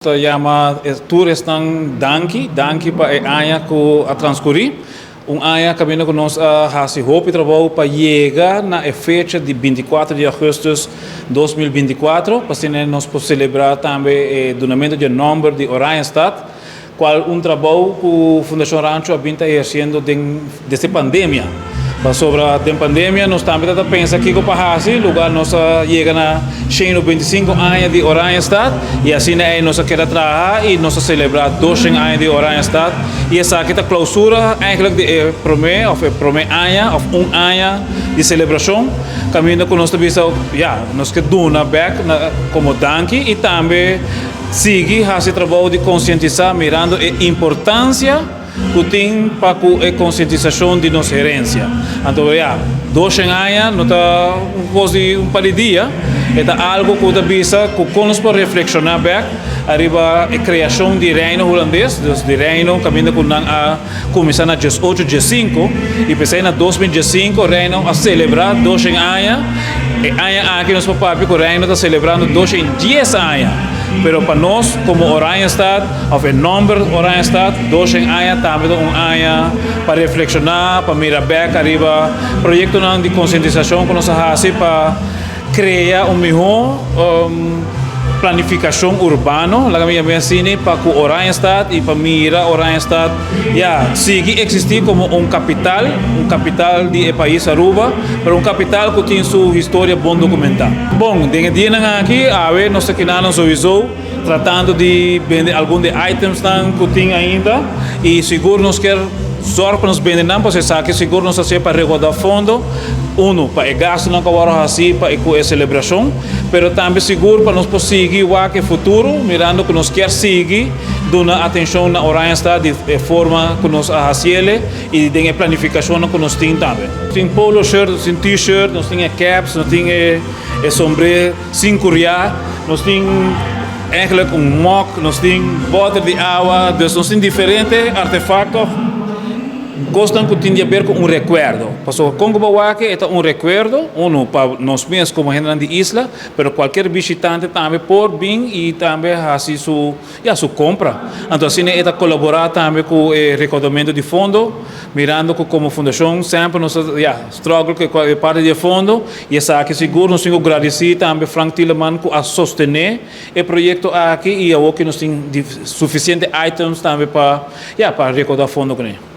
Ta yama tur esnan danki, danki pa e aña ku a transkurí. Un aña kaminda ku nos a hasi hopi trabou pa yega na e fecha di 24 di ougùstùs 2024, pa asina nos por selebrá tambe e dunamentu di e nòmber di Oranjestad, kual un trabou ku Fundashon Rancho a bin ta ehersiendo den desde pandemia. Pasobra den pandemia nos tambe ta ta pensa kiko pa hasi, lugar nos a yega na 125 aña di Oranjestad y asina ei nos a keda traha y nos a celebra 200 aña di Oranjestad y esaki ta clausura eigenlijk di e prome of e prome aña of un aña di celebracion caminda cu nos ta bisa ya nos ke duna bek na como danki y tambe sigui hasi trabou di concientisa mirando e importancia ku tin pa ku e konsientisashon di nos herensia. Anto ya, 200 aña no ta un kos di un par di dia, e ta algu ku ta bisa ku kon nos por reflekshoná bèk ariba e kreashon di Reino Hulandes, dus di Reino kaminda ku nan a kuminsá na 1815 i p'esei na 2015 Reino a selebrá 200 aña. E aña aki nos por papia ku Reino ta selebrando 210 aña, pero pa nos komo Oranjestad òf e nòmber Oranjestad, 200 aña tambe ta un aña pa reflekshoná, pa mira bèk ariba proyektonan di konsientisashon ku nos a hasi pa krea un mihó planifikashon urbano, laga mi yam'é asina, pa ku Oranjestad i pa mira Oranjestad ya sigui eksistí komo un kapital, un kapital di e pais Aruba, pero un kapital ku tin su historia bon dokumentá. Bon, den e dianan aki, awe nos ta kinanan souiso tratando di bende algun di e itemsnan ku tin ainda i sigur nos kier zorg pa nos bende nan pasobra esaki sigur nos ta hasié pa rekoudá fondo, unu pa e gastunan ku a wòrdu hasí pa e ku e selebrashon, pero tambe sigur pa nos por sigui wak e futuro mirando ku nos kier sigui duna atenshon na Oranjestad di e forma ku nos a hasiele i den e planifikashonnan ku nos tin tambe. Nos tin polo shirt, nos tin t-shirt, nos tin e caps, nos tin e sombré sin kuriá, nos tin eigenlijk un mok, nos tin bòter di awa, dus nos tin diferente artefakto, kosnan ku tin di aber ku un rekuerdo. Pasobra kon ku bo wak e ta un rekuerdo, unu pa nos mes komo hendenan di isla, pero kualkier bishitante tambe por bin i tambe hasi su ya su kompra. Anto asina e ta kolaborá tambe ku e rekoudamentu di fondo, mirando ku komo fundashon semper nos ta ya struggle ku e parti di e fondo i esaki sigur nos tin ku gradisí tambe Frank Tieleman ku a sostené e proyekto aki i awor ku nos tin sufisiente items tambe pa ya pa rekoudá fondo kuné.